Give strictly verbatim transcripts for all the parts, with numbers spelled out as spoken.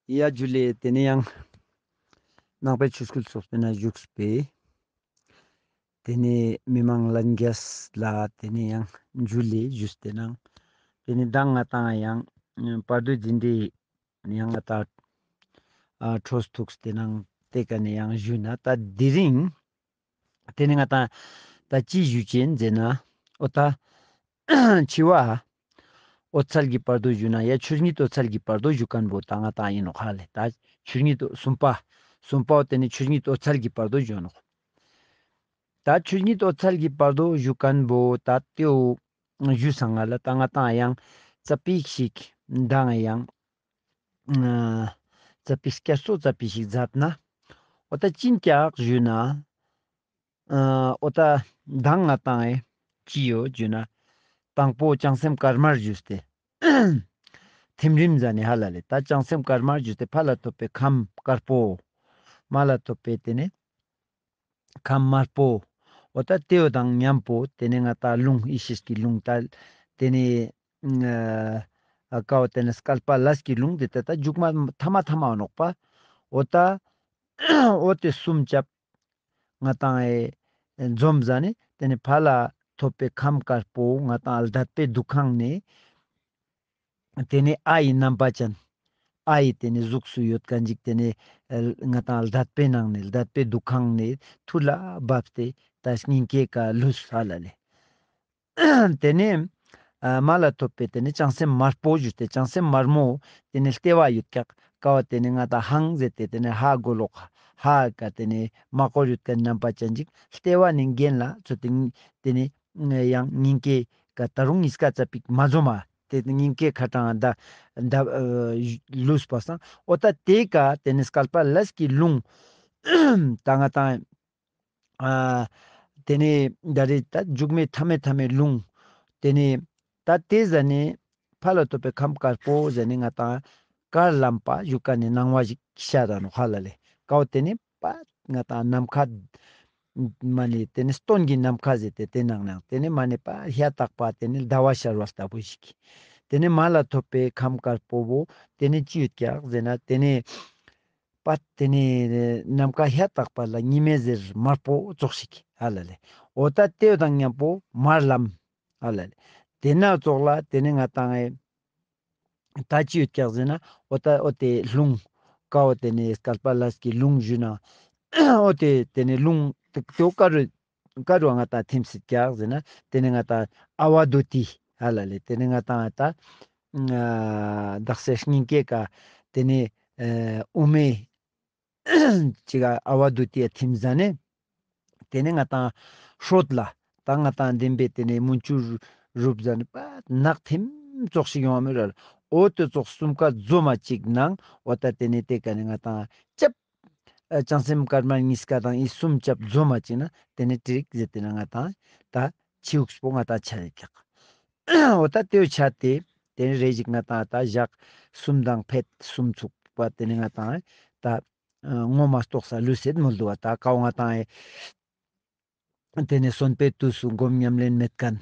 ཡ་ཇུ་ལེ། ཏེ་ནེ་ཡང་ནང་པའི་ཆོས་སྐུལ་ཚོགས་པའི་ནང་བཞུགས་པའི་ཏེ་ནེ་མི་མང་ལྷན་རྒྱས་ལ་ཏེ་ནེ་ཡང་ཇུ་ལེ་ཞུས་ཏེ་ནང་ཏེ་ནེ་མདང་ང་ཏང་ཡང་བར་དོའི་འཛིན་གྲྭའི་ཡང་ང་ཏང་ཨ་འཕྲོས་ཐུགས་ཏེ་ནང་ཏེ་ཀ་ནེ་ཡང་ཞུས་ན་ད་དེ་རིང་ཏེ་ནེ་ང་ཏང་ད་ཅི་ཞུ་ཅེན་ཟེར་ན་འོ་ད་འཆི་བ་འོད་གསལ་གྱི་བར་དོ་ཞུ་ན་ཡ་ཆོས་ཉིད་འོད་གསལ་གྱི་བར་དོ་ཞུ་མཁན་པོ་ད་ང་ཏང་ཡིན་ནོག་ཧ་ལེ། ད་ཆོས་ཉིད་འོད་གསུམ་པ་གསུམ་པའོ་ཏེ་ནེ་ཆོས་ཉིད་འོད་གསལ་གྱི་བར་དོ་ཞུ་ནོག། ད་ཆོས་ཉིད་འོད་གསལ་གྱི་བར་དོ་ཞུ་མཁན་པོ་ད་ཏེའོ་ཞུ་སང་ང་ལ་ད་ང་ཏང་ཡང་ཙ་པིག་ཞིག་མདང་ཡང་ཙ་པིག་སྐྱར་གསོ་ཙ་པིག་ཞིག་མཛད་ན་འོ་ད་ཅི་ཀྱག་ཞུ་ན། ཨ་འོ་ད་མདང་ང་ཏང་ཨེ་ཅི་ཡོད་ཞུ་ན། དང་པོ་བྱང་སེམས་དཀར་དམར་ཞུས་ཏེ་ཐིམ་རིམ་ཟ་ནེ་ཧ་ལ་ལེ། ད་བྱང་སེམས་དཀར་དམར་ཞུས་ཏེ་ཕ་ལ་ཐོབ་པའི་ཁམས་དཀར་པོ། མ་ལ་ཐོབ་པའི་ཏེ་ནེ་ཁམས་དམར་པོ། འོ་ད་ཏེའོ་དང་མཉམ་པོ་ཏེ་ནེ་ང་ཏང་རླུང་ཡེ་ཤེས་ཀྱི་རླུང་ད་ཏེ་ནེ་ཨ་ཀའོ་ཏེ་ནེ་སྐལ་པ་ལས་ཀྱི་རླུང་ཏེ་ད་ད་མཇུག་མ་ཐ་མ་ཐ་མ་འོ་ནོག་པ། འོ་ད་འོ་ཏེ་གསུམ་ཆབ་ང་ཏང་ཨེ་འཛོམས་ཟ་ནེ་ཏེ་ནེ་ཕ་ལ་ཐོབ་པའི་ཁམས་དཀར་པོ་ང་ཏང་ལྡད་པའི་དུང་ཁང་ནེ་ཏེ་ནེ་ཨ་ཡི་རྣམ་པ་ཅན་ཨ་ཡི་ཏེ་ནེ་གཟུགས་སུ་ཡོད་མཁན་ཅིག་ཏེ་ནེ་ང་ཏང་ལྡད་པའི་ནང་ནེ་ལྡད་པའི་དུང་ཁང་ནེ་ཐུར་ལ་བབས་ཏེ་ད་སྙིང་གའི་ཀ་ལུས་ཧ་ལ་ལེ། ཏེ་ནེ་ཨ་མ་ལ་ཐོབ་པའི་ཏེ་ནེ་བྱང་སེམས་དམར་པོ་ཞུས་ཏེ་བྱང་སེམས་དམར་མོ་ཏེ་ནེ་ལྟེ་བ་ཡོད་ཀྱག་ཀ་བ་ཏེ་ནེ་ང་ཏང་ཧང་ཟེར་ཏེ་ཏེ་ནེ་ཧ་གོ་ལོག་ཧ་ཀ་ཏེ་ནེ་མ་ཀོར་ཡོད་ཀ་རྣམ་པ་ཅན་ཅིག་ལྟེ་བ་ནེ་གྱེན་ལ་ཚུར་ཏེ་ཏེ་ནེ་ཡང་སྙིང་གའི་ཀ་ད་རུང་གཉིས་ཀ་ཙ་པིག་མ་འཛོམས་མ་ཏེ་སྙིང་གའི་ཁ་ཏང་ད་ད་ལུས་པ་སང་འོ་ད་ཏེ་ཀ་ཏེ་ནེ་སྐལ་པ་ལས་ཀྱི་རླུང་ད་ང་ཏང་ཨ་ཏེ་ནེ་ད་རེས་ད་མཇུག་མའི་ཐ་མའི་ཐ་མའི་རླུང་ཏེ་ནེ་ད་ཏེ་ཟ་ནེ་ཕ་ལ་ཐོབ་པའི་ཁམས་དཀར་པོ་ཟ་ནེ་ང་ཏང་དཀར་ལམ་པ་ཞུ་མཁན་ནི་སྣང་བ་ཞིག་ཤར་ར་ནོག་ཧ་ལ་ལེ། ཀའོ་ཏེ་ནེ་པ་ང་ཏང་ནམ་མཁའ་མ་ནེ་ཏེ་ནེ་སྟོན་གྱི་ནམ་མཁའ་ཟེར་ཏེ་ཏེ་ནང་ནང་ཏེ་ནེ་མ་ནེ་པ་ཧ་ཏག་པ་ཏེ་ནེ་ཟླ་བ་ཤར་བ་ལྟ་བུ་ཞིག་ཏེ་ནེ་མ་ལ་ཐོབ་པའི་ཁམས་དཀར་པོ་བོ་ཏེ་ནེ་ཅི་ཡོད་ཀྱག་ཟེར་ན་ཏེ་ནེ་པ་ཏེ་ནེ་ནམ་མཁའ་ཧ་ཏག་པ་ལ་ཉི་མའི་ཟེར་དམར་པོ་ཙོགས་ཤིག་ཧ་ལ་ལེ། འོ་ད་ཏེའོ་དང་མཉམ་པོ་དམར་ལམ་ཧ་ལ་ལེ། ཏེ་ན་ཙོགས་ལ་ཏེ་ནེ་ང་ཏང་ཨེ་ད་ཅི་ཡོད་ཀྱག་ཟེར་ན་འོ་ད་འོ་ཏེ་རླུང་ཀའོ་ཏེ་ནེ་སྐལ་པ་ལས་ཀྱི་རླུང་ཞུ་ན་འོ་ཏེ་ཏེ་ནེ་རླུང་ཏེ་ཏེའོ་ཀ་རུ་ཀ་རུ་ང་ཏང་ཐིམ་སྲིད་ཀྱག་ཟེར་ན་ཏེ་ནེ་ང་ཏང་ཨ་བ་དྷུ་ཏི་ཧ་ལ་ལེ། ཏེ་ནེ་ང་ཏང་ད་ཨ་དག་ས་སྙིང་གའི་ཀ་ཏེ་ནེ་ཨ་དབུ་མའི་ཅིག་ཨ་བ་དྷུ་ཏི་ཡ་ཐིམ་ཟ་ནེ་ཏེ་ནེ་ང་ཏང་ཧྲོད་ལ་ད་ང་ཏང་བདེན་པའི་ཏེ་ནེ་མུན་ཆུ་རུབ་ཟ་ནེ་པ་ནག་ཐིམ་ཙོགས་ཤིག་ཡོང་བ་མེད་ར། འོ་ཏེ་ཙོགས་གསུམ་ཀ་འཛོམས་མ་ཅིག་ནང་འོ་ད་ཏེ་ནེ་ཏེ་ཀ་ནེ་ང་ཏང་ཅབ་ཨ་བྱང་སེམས་དཀར་དམར་གཉིས་ཀ་དང་ཨི་གསུམ་ཅབ་འཛོམས་མ་ཅིག་ན་ཏེ་ནེ་ཏྲིག་ཟེར་ཏེ་ན་ང་ཏང་ད་ཕྱི་དབུགས་པོ་ང་ཏང་ཆ་ཡོད་ཀྱག། འོ་ད་ཏེའོ་ཆ་ཏེ་ཏེ་ནེ་རེ་ཞིག་ང་ཏང་ད་ཞག་གསུམ་དང་ཕེད་གསུམ་ཚུགས་པ་ཏེ་ནེ་ང་ཏང་ད་ངོ་མ་རྟོགས་ས་ལུས་སེད་མོལ་དུག་པ། ད་ཀའོ་ང་ཏང་ཨེ་ཏེ་ནེ་གསོན་པའི་དུས་སུ་སྒོམ་ཉམས་ལེན་མེད་མཁན།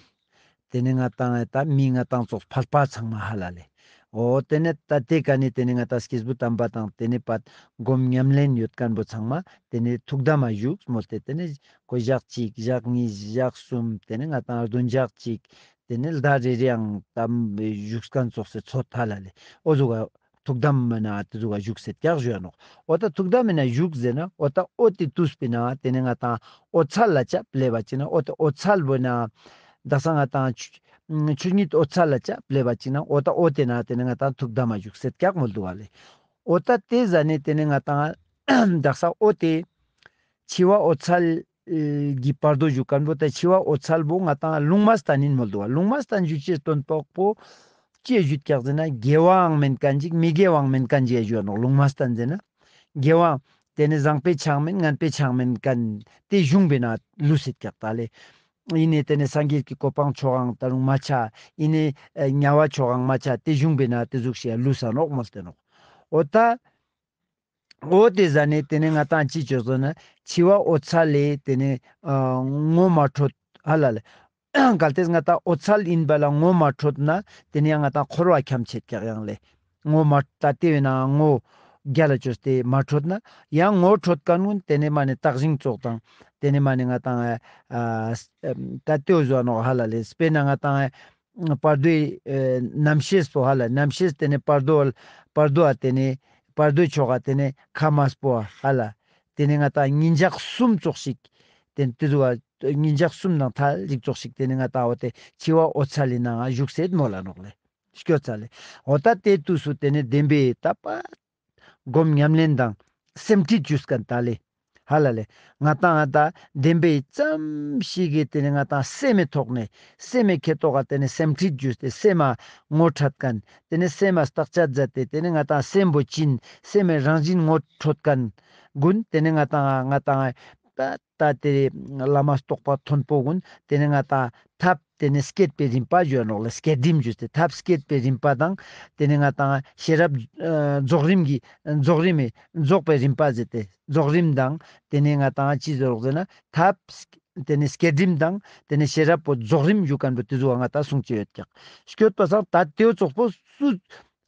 ཏེ་ནེ་ང་ཏང་ཨེ་ད་མི་ང་ཏང་ཙོགས་ཕལ་པ་ཚང་མ་ཧ་ལ་ལེ། འོ་ཏེ་ནེ་ད་ཏེ་ཀ་ནེ་ཏེ་ནེ་ང་ཏང་སྐྱེས་བུ་དམ་པ་དང་ཏེ་ནེ་པ་སྒོམ་ཉམས་ལེན་ཡོད་མཁན་པོ་ཚང་མ་ཏེ་ནེ་ཐུགས་དམ་མ་བཞུགས་མོལ་ཏེ་ཏེ་ནེ་ཁོ་ཞག་གཅིག་ཞག་གཉིས་ཞག་གསུམ་ཏེ་ནེ་ང་ཏང་བདུན་ཞག་གཅིག་ཏེ་ནེ་ཟླ་རེ་རེའང་དམ་བཞུགས་མཁན་ཙོགས་སེ་ཚོད་ཧ་ལ་ལེ། འོ་ཟུག་ག་ཐུགས་དམ་མ་ན་ཏེ་ཟུག་ག་བཞུགས་སེད་ཀྱག་ཞུ་ཡ་ནོག། འོ་ད་ཐུགས་དམ་མ་ན་བཞུགས་ཟེར་ན་འོ་ད་འོ་ཏེ་དུས་པེ་ན་ཏེ་ནེ་ང་ཏང་འོད་གསལ་ལ་ཅབ་ལེབ་བ་ཅིག་ན་འོ་ད་འོད་གསལ་བོ་ན་དག་ས་ང་ཏང་ཆོས་ཆོས་ཉིད་འོད་གསལ་ལ་ཅབ་ལེབ་བ་ཅིག་ན་འོ་ད་འོ་ཏེ་ན་ཏེ་ནེ་ང་ཏང་ཐུགས་དམ་མ་བཞུགས་སེད་ཀྱག་མོལ་དུག་པ་ལེ། འོ་ད་ཏེ་ཟ་ནེ་ཏེ་ནེ་ང་ཏང་དག་ས་འོ་ཏེ་འཆི་བ་འོད་གསལ་གྱི་བར་དོ་ཞུ་མཁན་པོ་ད་འཆི་བ་འོད་གསལ་བོ་ང་ཏང་ལུང་མ་བསྟན་ཡིན་མོལ་དུག་པ། ལུང་མ་བསྟན་ཞུ་ཅེས་སྟོན་པོ་ཅི་ཞུ་ཀྱག་ཟེར་ན་དགེ་བའང་མེན་མཁན་ཅིག་མི་དགེ་བའང་མེན་མཁན་ཅིག་ཞུ་ཡ་ནོག། ལུང་མ་བསྟན་ཟེར་ན་དགེ་བའང་ཏེ་ནེ་བཟང་པོའི་ཆའང་མེན་ངན་པའི་ཆའང་མེན་མཁན་ཏེ་གཞུང་པེ་ན་ལུས་སེད་ཀྱག་ད་ལེ། ཨིན་ནེ་ཏེ་ནེ་སངས་རྒྱས་ཀྱི་གོ་འཕང་མཆོག་འང་ད་རུང་མ་ཆ། ཨིན་ནེ་ཨ་དམྱལ་བ་མཆོག་འང་མ་ཆ་ཏེ་གཞུང་པེ་ན་ཏེ་ཟུག་ཤིག་ལུས་ས་ནོག་མོལ་ཏེ་ནོག། འོ་ད་འོ་ཏེ་ཟ་ནེ་ཏེ་ནེ་ང་ཏང་ཅི་ཅོ་ཟེར་ན་འཆི་བ་འོད་གསལ་ལེ་ཏེ་ནེ་ཨ་ངོ་མ་འཕྲོད་ཧ་ལ་ལེ། གལ་ཏེ་ང་ཏང་འོད་གསལ་ཡིན་པ་ལ་ངོ་མ་འཕྲོད་ན་ཏེ་ནེ་ཡང་ང་ཏང་འཁོར་བ་འཁྱམས་ཆེད་ཀྱག་ཡང་ལེ། ངོ་མ་ད་ཏེ་བས་ན་ངོ་ རྒྱལ་ལ་བཅོས་ཏེ་མ་ཁྲོད་ན་ཡང་ངོ་ཁྲོད་ཁན་གུན་ཏེ་ནེ་མ་ནེ་བརྟག་ཞིང་ཙོགས་དང་ཏེ་ནེ་མ་ནེ་ང་ཏང་ཨ་ཨ་ད་ལྟོས་བཟོ་ནོག་ཧ་ལ་ལེ། སྤེར་ན་ང་ཏང་ཨ་བར་དོའི་ཨ་རྣམ་ཤེས་པོ་ཧ་ལ་རྣམ་ཤེས་ཏེ་ནེ་བར་དོ་བར་དོ་ཨ་ཏེ་ནེ་བར་དོའི་ཕྱོགས་ཨ་ཏེ་ནེ་ཁ་མ་སྤོ་ཧ་ལ་ཏེ་ནེ་ང་ཏང་ཉིན་ཞག་གསུམ་ཙོགས་ཤིག་ཏེ་ནེ་ཏེ་ཟུག་ཨ་ཉིན་ཞག་གསུམ་ནང་ཐལ་ཞིག་ཙོགས་ཤིག་ཏེ་ནེ་ང་ཏང་འོ་ཏེ་འཆི་བ་འོད་གསལ་ལི་ནང་ང་བཞུགས་སེད་མོལ་ལ་ནོག་ལེ། སྐྱོ་ཚ་ལེ། འོ་ད་ཏེ་དུས་སུ་ཏེ་ནེ་བདེན་པའི་ད་པ་སྒོམ་ཉམས་ལེན་དང་སེམས་ཁྲིད་ཞུས་ཁན་ད་ལེ། ཧ་ལ་ལེ། ང་ཏང་ང་ད་བདེན་པའི་ཙམ་ཞིག་གི་ཏེ་ནེ་ང་ཏང་སེམས་མེད་ཐོག་ནེ་སེམས་མེད་ཁེ་ཐོག་ག་ཏེ་ནེ་སེམས་ཁྲིད་ཞུས་ཏེ་སེམས་མ་ངོ་འཕྲོད་ཁན་ཏེ་ནེ་སེམས་མ་བརྟག་དཔྱད་མཛད་དེ་ཏེ་ནེ་ང་ཏང་སེམས་པོ་ཅིན་སེམས་མེད་རང་བཞིན་ངོ་འཕྲོད་ཁན་གུན་ཏེ་ནེ་ང་ཏང་ང་ཏང་ད་ད་ཏེ་བླ་མ་རྟོགས་པ་མཐོན་པོ་གུན་ཏེ་ནེ་ང་ཏང་ཐབས་ཏེ་ནེ་བསྐྱེད་པའི་རིམ་པ་ཞུ་ནོག་ལེ། བསྐྱེད་རིམ་ཞུས་ཏེ་ཐབས་བསྐྱེད་པའི་རིམ་པ་དང་ཏེ་ནེ་ང་ཏང་ཤེས་རབ་ཨ་རྫོགས་རིམ་གྱི་རྫོགས་རིམ་མི་རྫོགས་པའི་རིམ་པ་ཟེར་ཏེ་རྫོགས་རིམ་དང་ཏེ་ནེ་ང་ཏང་ཅི་ཟེར་རོག་ཟེར་ན་ཐབས་ཏེ་ནེ་བསྐྱེད་རིམ་དང་ཏེ་ནེ་ཤེས་རབ་པོ་རྫོགས་རིམ་ཞུ་ཁན་པོ་ཏེ་ཟུག་ང་ཏང་གསུང་ཅེས་ཡོད་ཀྱག། སྐྱོད་པ་སང་ད་ཏེའོ་ཙོགས་པོ་སུ་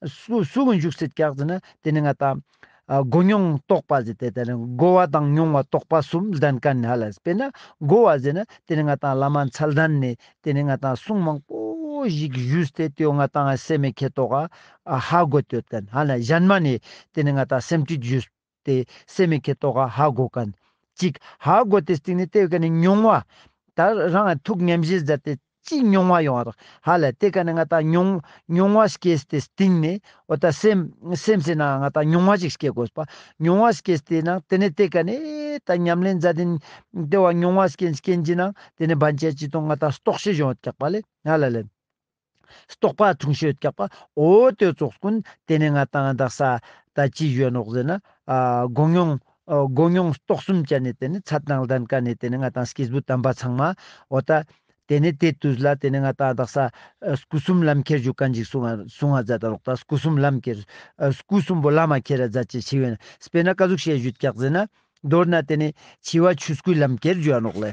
སུ་སུ་གུན་བཞུགས་སེད་ཀྱག་ཟེར་ན་ཏེ་ནེ་ང་ཏང་ཨ་གོ་མྱོང་རྟོགས་པ་ཟེར་ཏེ་ཏེ་ནེ་གོ་བ་དང་མྱོང་བ་རྟོགས་པ་གསུམ་ལྡན་ཁན་ཧ་ལ། སྤེར་ན་གོ་བ་ཟེར་ན་ཏེ་ནེ་ང་ཏང་བླ་མ་མཚན་ལྡན་ནེ་ཏེ་ནེ་ང་ཏང་གསུང་མང་པོ་ཞིག་ཞུས་ཏེ་ཏེའོ་ང་ཏང་སེམས་མེད་ཁེ་ཐོག་ག་ཧ་གོ་ཡོད་ཁན་ཧ་ལ་གཞན་མ་ནེ་ཏེ་ནེ་ང་ཏང་སེམས་ཁྲིད་ཞུས་ཏེ་སེམས་མེད་ཁེ་ཐོག་ག་ཧ་གོ་ཁན་ཅིག་ཧ་གོ་ཏེ་སྟིང་ནེ་ཏེ་ཀ་ནེ་མྱོང་བ་ད་རང་ཐུགས་ཉམས་བཞེས་མཛད་དེ་ཅི་མྱོང་བ་ཡོང་བ་རག་ཧ་ལ། ཏེ་ཀ་ནེ་ང་ཏང་མྱོང་མྱོང་བ་སྐྱེས་ཏེ་སྟིང་ནེ་འོ་ད་སེམས་སེམས་སི་ནང་ང་ཏང་མྱོང་བ་ཅིག་སྐྱེ་དགོས་པ། མྱོང་བ་སྐྱེས་ཏེ་ནང་ཏེ་ནེ་ཏེ་ཀ་ནེ་ད་ཉམས་ལེན་མཛད་དེ་ཏེ་བ་མྱོང་བ་སྐྱེན་སྐྱེན་ཅི་ནང་ཏེ་ནེ་བན་ཆ་ཅི་ཏོང་ང་ཏང་རྟོགས་ཤེས་ཡོང་ཡོད་ཀྱག་པ་ལེ་ཧ་ལ་ལེ། རྟོགས་པ་ཐུང་ཤོས་ཀྱག་པ། འོ་ཏེ་ཙོགས་གུན་ཏེ་ནེ་ང་ཏང་དག་ས་ད་ཅི་ཞུ་ནོག་ཟེར་ན་ཨ་གོ་མྱོང་ཨ་གོ་མྱོང་རྟོགས་གསུམ་ཅན་ནི་ཏེ་ནེ་ཚད་དང་ལྡན་ཁན་ནི་ཏེ་ནེ་ང་ཏང་སྐྱེས་བུ་དམ་པ་ཚང་མ་འོ་ད་ཏེ་ནེ་ཏེ་དུས་ལ་ཏེ་ནེ་ང་ཏང་དག་ས་ཨ་སྐུ་གསུམ་ལམ་ཁྱེར་ཞུ་ཁན་ཞིག་གསུང་ང་གསུང་ང་མཛད་ད་རོག་ད་སྐུ་གསུམ་ལམ་ཁྱེར་ཨ་སྐུ་གསུམ་པོ་ལམ་ཁྱེར་ར་མཛད་ཅེས་ཞུ་ཡོད་ན་སྤེར་ན་ཀ་ཟུག་ཤེས་ཞུ་ཀྱག་ཟེར་ན་མདོར་ན་ཏེ་ནེ་འཆི་བ་ཆོས་སྐུའི་ལམ་ཁྱེར་ཞུ་ཡ་ནོག་ལེ།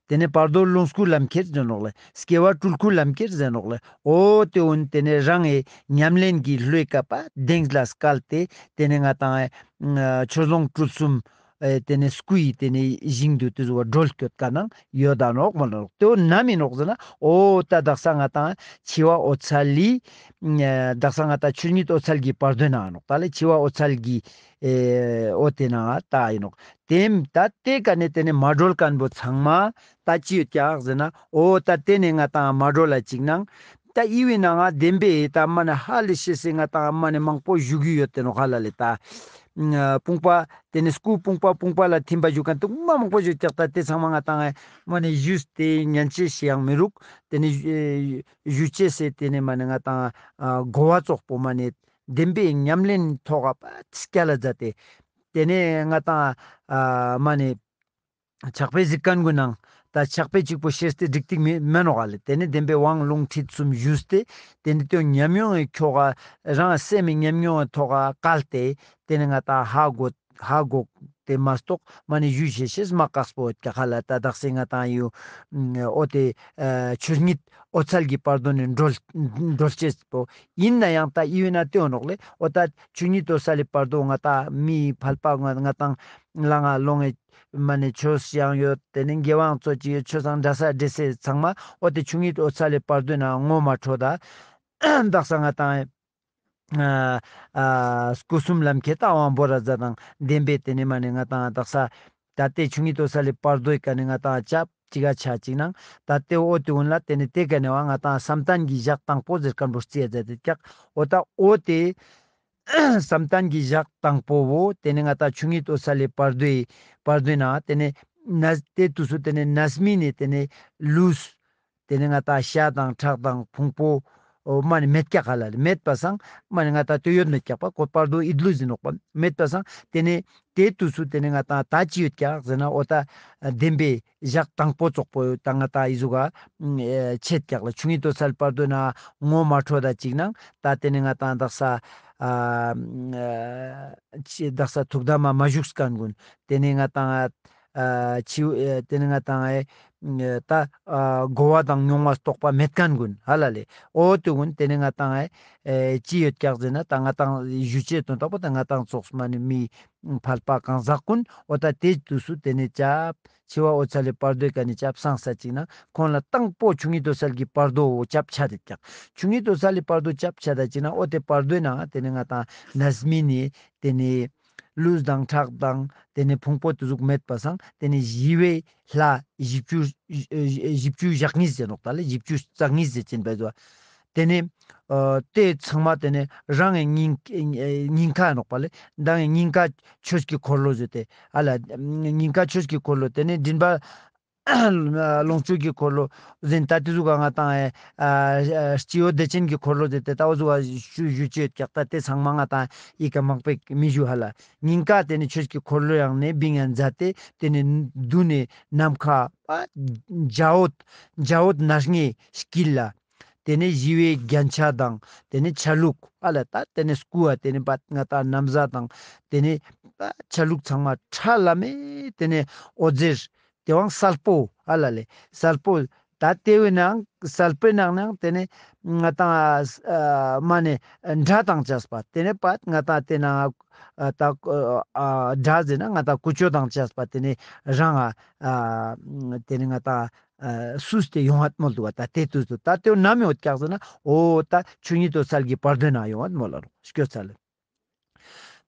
ཏེ་ནེ་བར་དོ་ལོངས་སྐུའི་ལམ་ཁྱེར་ཟེར་ནོག་ལེ། སྐྱེ་བ་སྤྲུལ་སྐུའི་ལམ་ཁྱེར་ཟེར་ནོག་ལེ། འོ་ཏེ་འུན་ཏེ་ནེ་རང་ངི་ཉམས་ལེན་གྱི་ལྷོད་ཀ་པ་གདེང་ལ་སྐལ་ཏེ་ཏེ་ནེ་ང་ཏང་ཨ་ཆོས་ལོངས་སྤྲུལ་གསུམ་ཨེ་ཏེ་ནེ་སྐུའི་ཏེ་ནེ་ཞིང་དུ་ཏེ་ཟུག་པ་སྒྲོལ་སྐྱོད་ཀ་ནང་ཡོད་ད་ནོག་མ་ནོག། ཏེ་འོ་ནམ་ཨིན་ནོག་ཟེར་ན་འོ་ད་དག་ས་ང་ཏང་འཆི་བ་འོད་གསལ་ལི་ཨ་དག་ས་ང་ཏང་ཆོས་ཉིད་འོད་གསལ་གྱི་བར་དོའི་ནང་ནོག་ད་ལེ། འཆི་བ་འོད་གསལ་གྱི་ཨེ་འོ་ཏེ་ནང་ད་ཨིན་ནོག། ཏེ་ད་ཏེ་ཀ་ནེ་ཏེ་ནེ་མ་གྲོལ་ཁན་བོ་ཚང་མ་ད་ཅི་ཡོད་ཀྱག་ཟེར་ན་འོ་ད་ཏེ་ནེ་ང་ཏང་མ་གྲོལ་ལ་ཅིག་ནང་ད་ཨི་བི་ནང་ང་བདེན་པའི་ད་མ་ནེ་ཧ་ལས་ཤེས་སེ་ང་ཏང་མ་ནེ་མང་པོ་ཞུ་གི་ཡོད་ཏེ་ནོག་ཧ་ལ་ལེ། ད་ཨ་དཔུང་པ་ཏེ་ནེ་སྐུ་དཔུང་པ་དཔུང་པ་ལ་ཐིམ་པ་ཞུ་ཁན་དུ་མ་མང་པོ་ཞུ་ཀྱག། ད་ཏེ་ཚང་མ་ང་ཏང་མ་ནེ་ཞུས་ཏེ་ཉན་ཅེས་ཤིག་ཡང་མི་རུག། ཏེ་ནེ་ཞུ་ཅེས་སེ་ཏེ་ནེ་མ་ནེ་ང་ཏང་ཨ་གོ་བ་ཙོགས་པོ་མ་ནེ་བདེན་པའི་ཉམས་ལེན་ཐོག་ག་པ་སྐྱ་ལ་མཛད་དེ། ཏེ་ནེ་ང་ཏང་ཨ་མ་ནེ་ཕྱག་དཔེ་གཟིགས་ཁན་གུན་ནང་ད་ཕྱག་དཔེ་གཅིག་པོ་ཤེས་ཏེ་འགྲིག་ཏིག་མེ་མེ་ནོག་ལེ། ཏེ་ནེ་བདེན་པའི་དབང་ལུང་ཁྲིད་གསུམ་ཞུས་ཏེ་ཏེ་ནེ་ཏེ་ཉམས་མྱོང་གི་ཁྱོ་ག་རང་སེམས་མི་ཉམས་མྱོང་གི་ཐོག་ག་བཀལ་ཏེ་ཏེ་ནེ་ང་ཏང་ཧ་གོ་ཧ་གོ་ཏེ་མ་གཏོགས་མ་ནེ་ཞུ་ཤེས་ཤེས་མ་ཀགས་པོ་ཡོད་ཀྱག་ཧ་ལ། ད་དག་ས་ང་ཏང་ཡོ་འོ་ཏེ་ཨ་ཆོས་ཉིད་འོད་གསལ་གྱི་བར་དོ་ནེ་གྲོལ་གྲོལ་ཅེས་པོ་ཨིན་ན་ཡང་ད་ཨི་བི་ན་ཏེ་འོ་ནོག་ལེ། འོ་ད་ཆོས་ཉིད་འོད་གསལ་གྱི་བར་དོ་ང་ཏང་མི་ཕལ་པ་ང་ང་ཏང་ལ་ང་ལོང་ངེ་མ་ནེ་ཆོས་ཡང་ཡོད། ཏེ་ནེ་དགེ་བའང་ཙོགས་ཅིག་ཡོད། ཆོས་སང་འདྲ་ས་འདྲེ་སེ་ཚང་མ་འོ་ཏེ་ཆོས་ཉིད་འོད་གསལ་གྱི་བར་དོའི་ནང་ངོ་མ་འཕྲོད་ད། དག་ས་ང་ཏང་ཨ་ཨ་སྐུ་གསུམ་ལམ་ཁྱེར་ད་དབང་བོ་ར་ཛ་དང་བདེན་པའི་ཏེ་ནེ་མ་ནེ་ང་ཏང་དག་ས་ད་ཏེ་ཆོས་ཉིད་འོད་གསལ་གྱི་བར་དོའི་ཀ་ནེ་ང་ཏང་ཅབ་ཅིག་ག་ཆ་ཅིག་ནང་ད་ཏེ་འོ་ཏེ་གུན་ལ་ཏེ་ནེ་ཏེ་ཀ་ནེ་བ་ང་ཏང་བསམ་གཏན་གྱི་ཞག་དང་པོ་ཟེར་ཁན་བོ་རྩི་ཡ་ཛད་དེ་ཀྱག། འོ་ད་འོ་ཏེ་བསམ་གཏན་གྱི་ཞག་དང་པོ་བོ་ཏེ་ནེ་ང་ཏང་ཆོས་ཉིད་འོད་གསལ་གྱི་བར་དོའི་བར་དོའི་ནང་ཏེ་ནེ་ན་ཏེ་དུས་སུ་ཏེ་ནེ་རྣམ་སྨིན་ནེ་ཏེ་ནེ་ལུས་ཏེ་ནེ་ང་ཏང་ཤ་དང་ཁྲག་དང་ཕུང་པོ་འོ་མ་ནེ་མེད་ཀྱག་ཧ་ལ་ལེ། མེད་པ་སང་མ་ནེ་ང་ཏང་ཏེ་ཡོད་མེད་ཀྱག་པ་ཁོ་བར་དོ་ཡིད་ལུས་ཨིན་ནོག་པ། མེད་པ་སང་ཏེ་ནེ་ཏེ་དུས་སུ་ཏེ་ནེ་ང་ཏང་ད་ཅི་ཡོད་ཀྱག་ཟེར་ན་འོ་ད་བདེན་པའི་ཞག་དང་པོ་ཙོགས་པོ་ད་ང་ཏང་ཨི་ཟུག་ག་ཆད་ཀྱག་ལ། ཆོས་ཉིད་འོད་གསལ་བར་དོའི་ནང་ངོ་མ་འཕྲོད་ད་ཅིག་ནང་ད་ཏེ་ནེ་ང་ཏང་དག་ས་ཨ་ཨ་ཅི་དག་ས་ཐུགས་དམ་མ་མ་བཞུགས་ཁན་གུན་ཏེ་ནེ་ང་ཏང་ ཨ་ཆི་ཨེ་ཏེ་ནེ་ང་ཏང་ཨེ་ད་ཨ་གོ་བ་དང་མྱོང་བ་རྟོགས་པ་མེད་ཁན་གུན་ཧ་ལ་ལེ། འོ་ཏེ་གུན་ཏེ་ནེ་ང་ཏང་ཨེ་ཨེ་ཅི་ཡོད་ཀྱག་ཟེར་ན་ད་ང་ཏང་ཞུ་ཅེས་དོན་དག་པོ་ད་ང་ཏང་ཙོགས་མ་ནེ་མི་ཕལ་པ་གང་ཟག་གུན་འོ་ད་ཏེ་དུས་སུ་ཏེ་ནེ་ཅབ་འཆི་བ་འོད་གསལ་ལི་བར་དོའི་ཀ་ནེ་ཅབ་སངས་ས་ཅིག་ན་ཁོང་ལ་དང་པོ་ཆོས་ཉིད་འོད་གསལ་གྱི་བར་དོ་ཅབ་ཆ་དེ་ཀྱག། ཆོས་ཉིད་འོད་གསལ་ལི་བར་དོ་ཅབ་ཆ་ད་ཅིག་ན་འོ་ཏེ་བར་དོའི་ནང་ཏེ་ནེ་ང་ཏང་རྣམ་སྨིན་ནི་ཏེ་ནེ་ལུས་དང་ཁྲག་དང་ཏེ་ནེ་ཕུང་པོ་ཏེ་ཟུག་མེད་པ་སང་ཏེ་ནེ་ཞི་བའི་ལྷ་བཞི་བཅུ་བཞི་བཅུ་ཞེ་གཉིས་ཟེར་ནོག་ད་ལེ། བཞི་བཅུ་རྩ་གཉིས་ཟེར་ཅན་པའི་ཟོ། ཏེ་ནེ་ཨ་ཏེ་ཚང་མ་ཏེ་ནེ་རང་གི་སྙིང་སྙིང་ཁ་ནོག་པ་ལེ། མདང་གི་སྙིང་ཁ་ཆོས་ཀྱི་འཁོར་ལོ་ཟེར་ཏེ་ཧ་ལ། སྙིང་ཁ་ཆོས་ཀྱི་འཁོར་ལོ་ཏེ་ནེ་མགྲིན་པ་ལོངས་སྤྱོད་ཀྱི་འཁོར་ལོ་ཟེར་ད་ཏེ་ཟུག་ག་ང་ཏང་ཨེ་ཨ་སྤྱི་བོ་བདེ་ཆེན་གྱི་འཁོར་ལོ་ཟེར་ཏེ་ད་འོ་ཟུག་ག་ཞུ་ཞུ་ཅེས་ཡོད་ཀྱག། ད་ཏེ་ཚང་མ་ང་ཏང་ཨི་ཀ་མང་པོ་མི་ཞུ་ཧ་ལ། སྙིང་ཁ་ཏེ་ནེ་ཆོས་ཀྱི་འཁོར་ལོ་ཡང་ནེ་བིང་ཡང་མཛད་དེ་ཏེ་ནེ་མདུན་ནེ་ནམ་མཁའ་པ་འཇའ་འོད་འཇའ་འོད་སྣང་བའི་དཀྱིལ་ལ། ཏེ་ནེ་ཞི་བའི་རྒྱན་ཆ་དང་ཏེ་ནེ་ཆ་ལུགས་ཨ་ལ་ད་ཏེ་ནེ་སྐུ་བ་ཏེ་ནེ་པ་ང་ཏང་ན་བཟའ་དང་ཏེ་ནེ་པ་ཆ་ལུགས་ཚང་མ་ཁྲ་ལམ་མེ་ཏེ་ནེ་འོད་ཟེར་ཏེ་བོའང་གསལ་པོ་ཨ་ལ་ལེ། གསལ་པོ་ད་ཏེ་བོའི་ནང་གསལ་པོའི་ནང་ནང་ཏེ་ནེ་ང་ཏང་ཨ་མ་ནེ་སྒྲ་དང་བཅས་པ་ཏེ་ནེ་པ་ང་ཏང་ཏེ་ནང་ཨ་ད་ཨ་སྒྲ་ཟེར་ན་ང་ཏང་ཀུ་ཅོ་དང་བཅས་པ་ཏེ་ནེ་རང་ཨ་ཏེ་ནེ་ང་ཏང་ཨ་སུས་ཏེ་ཡོང་བ་མོལ་དུག་པ། ད་ཏེ་དུས་སུ་ད་ཏེ་ནམ་ཡོད་ཀྱག་ཟེར་ན་འོ་ད་ཆོས་ཉིད་འོད་གསལ་གྱི་བར་དོའི་ནང་ཡོང་བ་མོལ་ལ་ནོག་སྐྱོ་ཚལ།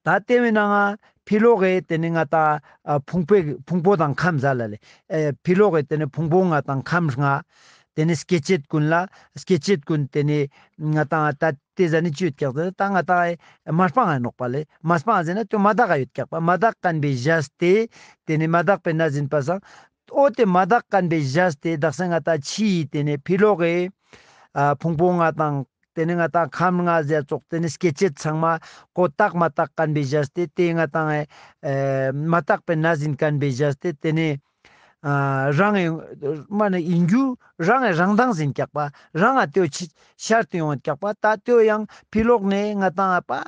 ད་ཏེ་བོའི་ནང་ང་ཕི་ལོག་གི་ཏེ་ནེ་ང་ཏང་ཨ་ཕུང་པོའི་ཕུང་པོ་དང་ཁམས་ཟེར་ལ་ལེ། ཨེ་ཕི་ལོག་གི་ཏེ་ནེ་ཕུང་པོ་ལྔ་དང་ཁམས་ལྔ། ཏེ་ནེ་སྐྱེ་མཆེད་གུན་ལ་སྐྱེ་མཆེད་གུན་ཏེ་ནེ་ང་ཏང་ད་ཏེ་ཟ་ནེ་ཅི་ཡོད་ཀྱག་ཟེར་ན་ད་ང་ཏང་ཨེ་མ་སྤང་ང་ནོག་པ་ལེ། མ་སྤང་ཟེར་ན་ཏེ་མ་དག་ག་ཡོད་ཀྱག་པ། མ་དག་ཁན་བོའེ་བཞག་སྟེ་ཏེ་ནེ་མ་དག་པའི་གནས་ཡིན་པ་སང་འོ་ཏེ་མ་དག་ཁན་བོའེ་བཞག་སྟེ་དག་ས་ང་ཏང་ཕྱི་ཡི་ཏེ་ནེ་ཕི་ལོག་གི་ཨ་ཕུང་པོ་ལྔ་དང་ཏེ་ནེ་ང་ཏང་ཁམས་ལྔ་ཟེར་ཙོགས་ཏེ་ནེ་སྐྱེ་མཆེད་ཚང་མ་ཀོ་དག་མ་དག་ཁན་བོའེ་བཞག་སྟེ་ཏེ་ང་ཏང་ཨེ་མ་དག་པའི་གནས་ཡིན་ཁན་བོའེ་བཞག་སྟེ་ཏེ་ནེ་ཨ་རང་ངི་མ་ནེ་ཡིན་རྒྱུ་རང་ངི་རང་མདངས་ཡིན་ཀྱག་པ། རང་ང་ཏེ་བོ་ཤར་ཏེ་ཡོང་ཀྱག་པ། ད་ཏེ་བོ་ཡང་ཕི་ལོག་ནེ་ང་ཏང་ཨ་པ་ཨ་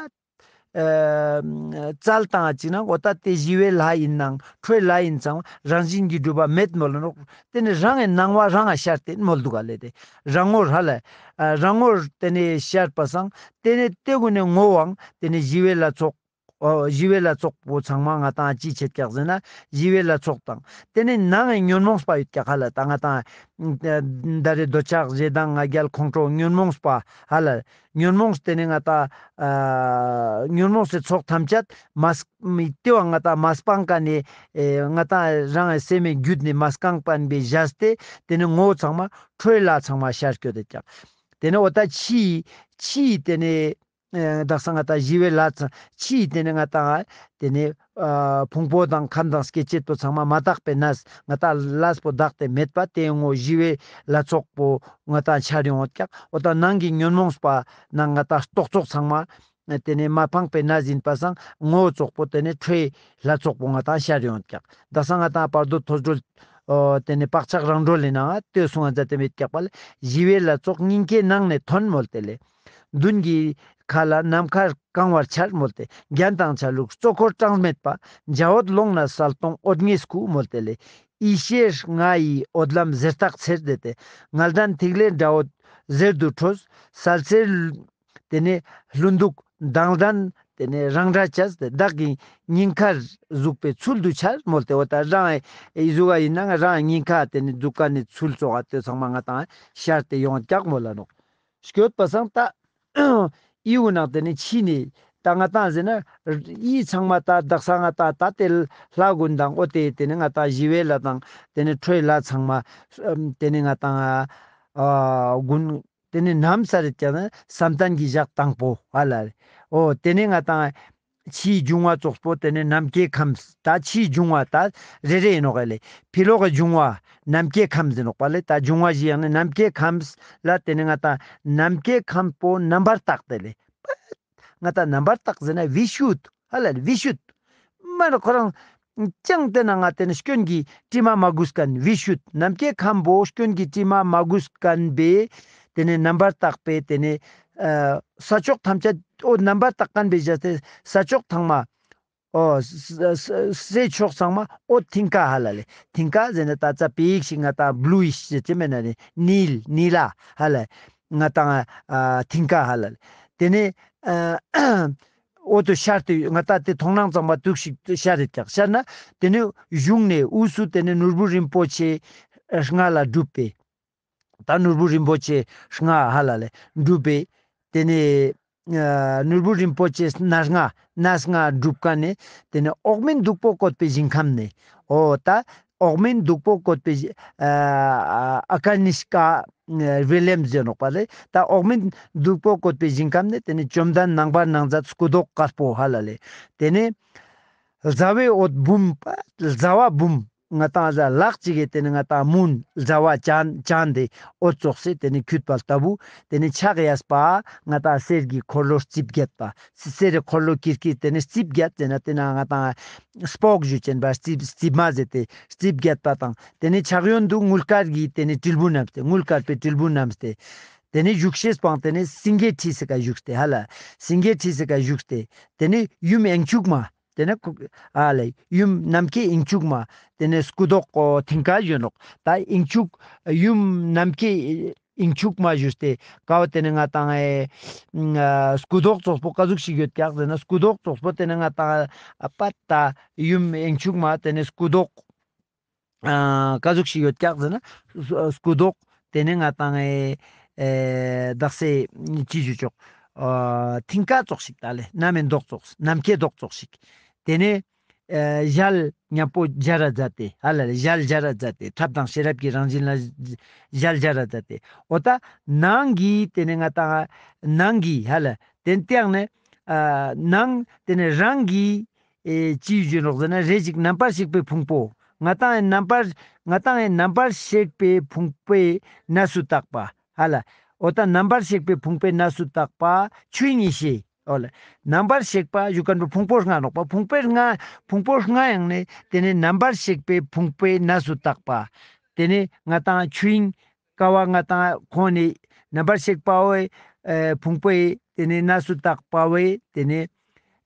བཙལ་བཏང་ཅིག་ན་འོ་ད་ཏེ་ཞི་བའི་ལྷ་ཡིན་ནང་ཁྲོའི་ལྷ་ཡིན་ཙང་རང་བཞིན་གྱིས་གྲུབ་པ་མེད་མོལ་ལ་ནོག། ཏེ་ནེ་རང་ངི་སྣང་བ་རང་ང་ཤར་ཏེ་མོལ་དུག་ག་ལེ། ཏེ་རང་ངོར་ཧ་ལ་ཨ་རང་ངོར་ཏེ་ནེ་ཤར་པ་སང་ཏེ་ནེ་ཏེ་གུན་ནི་ངོ་བོའང་ཏེ་ནེ་ཞི་བའི་ལྷ་ཚོགས་ཨོ་ཞི་བའི་ལྷ་ཚོགས་པོ་ཚང་མ་ང་ཏང་ཅི་ཆེད་ཀྱག་ཟེར་ན་ཞི་བའི་ལྷ་ཚོགས་དང་ཏེ་ནེ་ནང་ངི་ཉོན་མོངས་པ་ཡོད་ཀྱག་ཧ་ལ། ད་ང་ཏང་ད་རེ་འདོད་ཆགས་ཞེ་སྡང་ང་རྒྱལ་ཁོང་ཁྲོ་ཉོན་མོངས་པ་ཧ་ལ། ཉོན་མོངས་ཏེ་ནེ་ང་ཏང་ཨ་ཉོན་མོངས་སི་ཚོགས་ཐམས་ཅད་མ་སྤ་མི་ཏེ་བོ་ང་ཏང་མ་སྤང་ཀ་ནེ་ཨེ་ང་ཏང་རང་ངི་སེམས་མི་རྒྱུད་ནེ་མ་སྤང་པ་ནེ་བཞག་སྟེ་ཏེ་ནེ་ངོ་བོ་ཚང་མ་ཁྲོའི་ལྷ་ཚང་མ་ཤར་སྐྱོད་དེ་ཀྱག། ཏེ་ནེ་འོ་ད་ཕྱི་ཕྱི་ཏེ་ནེ་ཨེ་དག་ས་ང་ཏང་ཞི་བའི་ལྷ་ཚང་ཕྱི་ཏེ་ནེ་ང་ཏང་ཨ་ཏེ་ནེ་ཨ་ཕུང་པོ་དང་ཁམས་དང་སྐྱེ་མཆེད་པོ་ཚང་མ་མ་དག་པའི་གནས་ང་ཏང་ལས་པོ་དག་སྟེ་མེད་པ་ཏེ་ངོ་ཞི་བའི་ལྷ་ཚོགས་པོ་ང་ཏང་ཤར་ཡོང་བ་ཀྱག། འོ་ད་ནང་གི་ཉོན་མོངས་པ་ནང་ང་ཏང་རྟོག་ཚོགས་ཚང་མ་ཏེ་ནེ་མ་སྤངས་པའི་གནས་ཡིན་པ་སང་ངོ་བོ་ཚོགས་པོ་ཏེ་ནེ་ཁྲོའི་ལྷ་ཚོགས་པོ་ང་ཏང་ཤར་ཡོང་བ་ཀྱག། དག་ས་ང་ཏང་བར་དོ་ཐོས་གྲོལ་ཨོ་ཏེ་ནེ་བག་ཆགས་རང་གྲོལ་ལི་ནང་ང་ལྟོས་སོང་ང་མཛད་དེ་མེད་ཀྱག་པ་ལེ། ཞི་བའི་ལྷ་ཚོགས་སྙིང་གའི་ནང་ནེ་ཐོན་མོལ་ཏེ་ལེ། མདུན་གྱི་མཁའ་ལ་ནམ་མཁའ་གང་བར་འཆར་མོལ་ཏེ། རྒྱན་དང་ཆ་ལུགས་གཙོ་འཁོར་གྲངས་མེད་པ། འཇའ་འོད་ཀློང་ན་གསལ་སྟོང་འོད་ལྔའི་སྐུ་མོལ་ཏེ་ལེ། ཡེ་ཤེས་ལྔ་ཡི་འོད་ལམ་ཟེར་ཐག་ཚེར་ཏེ་ཏེ། ངལ་ལྡན་ཐིག་ལེ་འདྲ་བོ་ཟེར་དུ་འཕྲོས། གསལ་ཚེར་ཏེ་ནེ་ལྷུན་སྡུག་མདངས་ལྡན་ཏེ་ནེ་རང་སྒྲ་བཅས་ཏེ་བདག་གི་སྙིང་ཁར་ཟུག་པའི་ཚུལ་དུ་འཆར་མོལ་ཏེ། འོ་ད་རང་ཨི་ཟུག་ག་ཡིན་ནང་རང་སྙིང་ཁ་ཏེ་ནེ་ཟུག་ཀ་ནེ་ཚུལ་ཙོགས་ཏེ་ཚང་མ་ང་ཏང་ཤར་ཏེ་ཡོང་ཀྱག་མོལ་ལ་ནོག། སྐྱོད་པ་སང་ད་ཨི་བོ་ནང་ཏེ་ནེ་ཕྱི་ནེ་ད་ང་ཏང་ཟེར་ན་ཨི་ཚང་མ་ད་དག་ས་ང་ཏང་ད་ཏེ་ལྷ་གུན་དང་འོ་ཏེ་ཏེ་ནེ་ང་ཏང་ཞི་བའི་ལྷ་དང་ཏེ་ནེ་ཁྲོའི་ལྷ་ཚང་མ་ཨམ་ཏེ་ནེ་ང་ཏང་ཨ་གུན་ཏེ་ནེ་ནམ་ས་རེད་ཀྱང་ན་བསམ་གཏན་གྱི་ཞག་དང་པོ་ཧ་ལ་རེད། འོ་ཏེ་ནེ་ང་ཏང་ཕྱིའི་འབྱུང་བ་ཙོགས་པོ་ཏེ་ནེ་ནམ་མཁའི་ཁམས་ད་ཕྱིའི་འབྱུང་བ་ད་རེ་རེ་ཡིན་ནོག་ལེ། ཕི་ལོག་གི་འབྱུང་བ་ནམ་མཁའི་ཁམས་ཡིན་ནོག་པ་ལེ། ད་འབྱུང་བ་བཞི་ཡང་ནི་ནམ་མཁའི་ཁམས་ལ་ཏེ་ནེ་ང་ཏང་ནམ་མཁའི་ཁམས་པོ་རྣམ་པར་དག་སྟེ་ལེ། ང་ཏང་རྣམ་པར་དག་ཟེར་ན་བི་ཤུད་ཧ་ལ་ལེ་བི་ཤུད། མ་ན་ཁོ་རང་ཅང་ཏེ་ན་ང་ཏེ་ནེ་སྐྱོན་གྱི་དྲི་མ་མ་གོས་ཁན་བི་ཤུད། ནམ་མཁའི་ཁམས་པོ་སྐྱོན་གྱི་དྲི་མ་མ་གོས་ཁན་པའི་ཏེ་ནེ་རྣམ་པར་དག་པའི་ཏེ་ནེ་ཨ་ས་ཕྱོགས་ཐམས་ཅད་འོ་རྣམ་པར་དག་ཁན་པའི་བཞག་སྟེ་ས་ཕྱོགས་ཚང་མ་ ཨོ་ས་ས་ས་ཕྱོགས་ཚང་མ་འོ་མཐིང་ག་ཧ་ལ་ལེ། མཐིང་ག་ཟེར་ན་ད་ཙ་པིག་ཞིག་ང་ཏང་བླུ་ཡིས་ཟེར་ཅེས་མེད་ན་ནི་ནིལ་ནིལ་ཧ་ལ་ང་ཏང་ཨ་མཐིང་ག་ཧ་ལ་ལེ། དེ་ནས་ཨ་འོ་དོ་ཤར་ཏེ་ང་ཏང་དེ་མཐོང་སྣང་ཚང་མ་དུག་ཤིག་ཤར་རེད་ཀྱག། ཤར་ན་དེ་ནས་གཞུང་ནས་དབུས་སུ་དེ་ནས་ནོར་བུ་རིན་པོ་ཆེ་ལྔ་ལ་སྒྲུབ་པའི། ད་ནོར་བུ་རིན་པོ་ཆེ་ལྔ་ཧ་ལ་ལེ་སྒྲུབ་པའི། དེ་ནས་ཨ་ནོར་བུ་རིན་པོ་ཆེ་སྣ་ལྔ་སྣ་ལྔ་སྒྲུབ་ཀ་ནས་དེ་ནས་འོག་མིན་སྟུག་པོ་བཀོད་པའི་ཞིང་ཁམས་ནས། འོ་ད་འོག་མིན་སྟུག་པོ་བཀོད་པའི་ཞིང་ཨ་ཨ་ཀ་ནི་ཤ་ཀ་རི་ལེམ་ཟེར་ནོག་པ་ལེ། ད་འོག་མིན་སྟུག་པོ་བཀོད་པའི་ཞིང་ཁམས་ནས་དེ་ནས་བཅོམ་ལྡན་རྣམ་པར་སྣང་མཛད་སྐུ་མདོག་དཀར་པོ་ཧ་ལ་ལེ། དེ་ནས་ཟླ་བའི་འོད་འབུམ་པ་ཟླ་བ་འབུམ་ང་ཏང་ལ་ལག་ཅིག་གི་དེ་ནས་ང་ཏང་མུན་ཟླ་བ་ཅན་ཅན་དེ་འོད་ཙོགས་སེ་དེ་ནས་འཁྱུད་པ་ལྟ་བུ། དེ་ནས་ཕྱག་གཡས་པ་ང་ཏང་གསེར་གྱི་འཁོར་ལོ་རྩིབས་བརྒྱད་པ། གསེར་གྱི་འཁོར་ལོ་ཀིར་ཀིར་དེ་ནས་རྩིབས་བརྒྱད་ཟེར་ན་དེ་ན་ང་ཏང་སྤོག་ཞུ་ཅན་པ་རྩིབས་རྩིབས་མ་ཟེར་ཏེ་རྩིབས་བརྒྱད་པ་དང་། དེ་ནས་ཕྱག་གཡོན་དུ་དངུལ་དཀར་གྱི་དེ་ནས་དྲིལ་བུ་བསྣམས་ཏེ་དངུལ་དཀར་པའི་དྲིལ་བུ་བསྣམས་ཏེ། དེ་ནས་བཞུགས་ཤེས་པའང་དེ་ནས་སེང་གེའི་ཁྲི་སེ་ཀ་བཞུགས་ཏེ་ཧ་ལ། སེང་གེའི་ཁྲི་སེ་ཀ་བཞུགས་ཏེ། དེ་ནས་ཡུམ་དབྱིངས་ཕྱུག་མ། དེ་ནས་ཁུ་ཨ་ལེ་ཡུམ་ནམ་མཁའི་དབྱིངས་ཕྱུག་མ། དེ་ནས་སྐུ་མདོག་ཨོ་མཐིང་ག་ཡོད་ནོག། ད་དབྱིངས་ཕྱུག་ཡུམ་ནམ་མཁའི་དབྱིངས་ཕྱུག་མ་ཞུས་ཏེ་ཀ་བོ་དེ་ནས་ང་ཏང་ཨེ་ཨ་སྐུ་མདོག་ཙོགས་པོ་ཀ་ཟུག་ཞིག་ཡོད་ཀྱག་ཟེར་ན་སྐུ་མདོག་ཙོགས་པོ་དེ་ནས་ང་ཏང་ཨ་པ་ད་ཡུམ་དབྱིངས་ཕྱུག་མ་དེ་ནས་སྐུ་མདོག་ཨ་ཀ་ཟུག་ཞིག་ཡོད་ཀྱག་ཟེར་ན་སྐུ་མདོག་དེ་ནས་ང་ཏང་ཨེ་ཨེ་དག་སེ་ཅི་ཞུ་ཆོག་ཨ་མཐིང་ག་ཙོགས་ཤིག་ད་ལེ་ནམ་མཁའི་མདོག་ཙོགས་ནམ་མཁའི་མདོག་ཙོགས་ཤིག། དེ་ནས་ཨེ་ཞལ་མཉམ་པོ་སྦྱར་ར་མཛད་དེ་ཧ་ལ་ལེ་ཞལ་སྦྱར་ར་མཛད་དེ་ཐབས་དང་ཤེས་རབ་ཀྱི་རང་བཞིན་ལ་ཞལ་སྦྱར་ར་མཛད་དེ། འོ་ད་ནང་གི་དེ་ནས་ང་ཏང་ནང་གི་ཧ་ལ་དེ་སྟེང་ནས་ཨ་ནང་དེ་ནས་རང་གི་ཨེ་ཅི་ཞུ་ནོག་ཟེར་ན་རེ་ཞིག་རྣམ་པར་ཤེས་པའི་ཕུང་པོ། ང་ཏང་ཨེ་རྣམ་པར་ང་ཏང་ཨེ་རྣམ་པར་ཤེས་པའི་ཕུང་པོའི་གནས་སུ་དག་པ་ཧ་ལ། འོ་ད་རྣམ་པར་ཤེས་པའི་ཕུང་པོའི་གནས་སུ་དག་པ་ཆོས་དབྱིངས་ཡེ་ཤེས། འོ་ལེ། རྣམ་པར་ཤེས་པ་ཞུ་མཁན་པོ་ཕུང་པོ་ལྔ་ནོག་པ། ཕུང་པོའི་ལྔ་ཕུང་པོ་ལྔ་ཡང་ནི་དེ་ནས་རྣམ་པར་ཤེས་པའི་ཕུང་པོའི་གནས་སུ་དག་པ། དེ་ནས་ང་ཏང་ཆོས་དབྱིངས་ཀ་བོ་ང་ཏང་ཁོང་ནི་རྣམ་པར་ཤེས་པ་བོའི་ཨེ་ཕུང་པོའི་དེ་ནས་གནས་སུ་དག་པ་བོའི་དེ་ནས་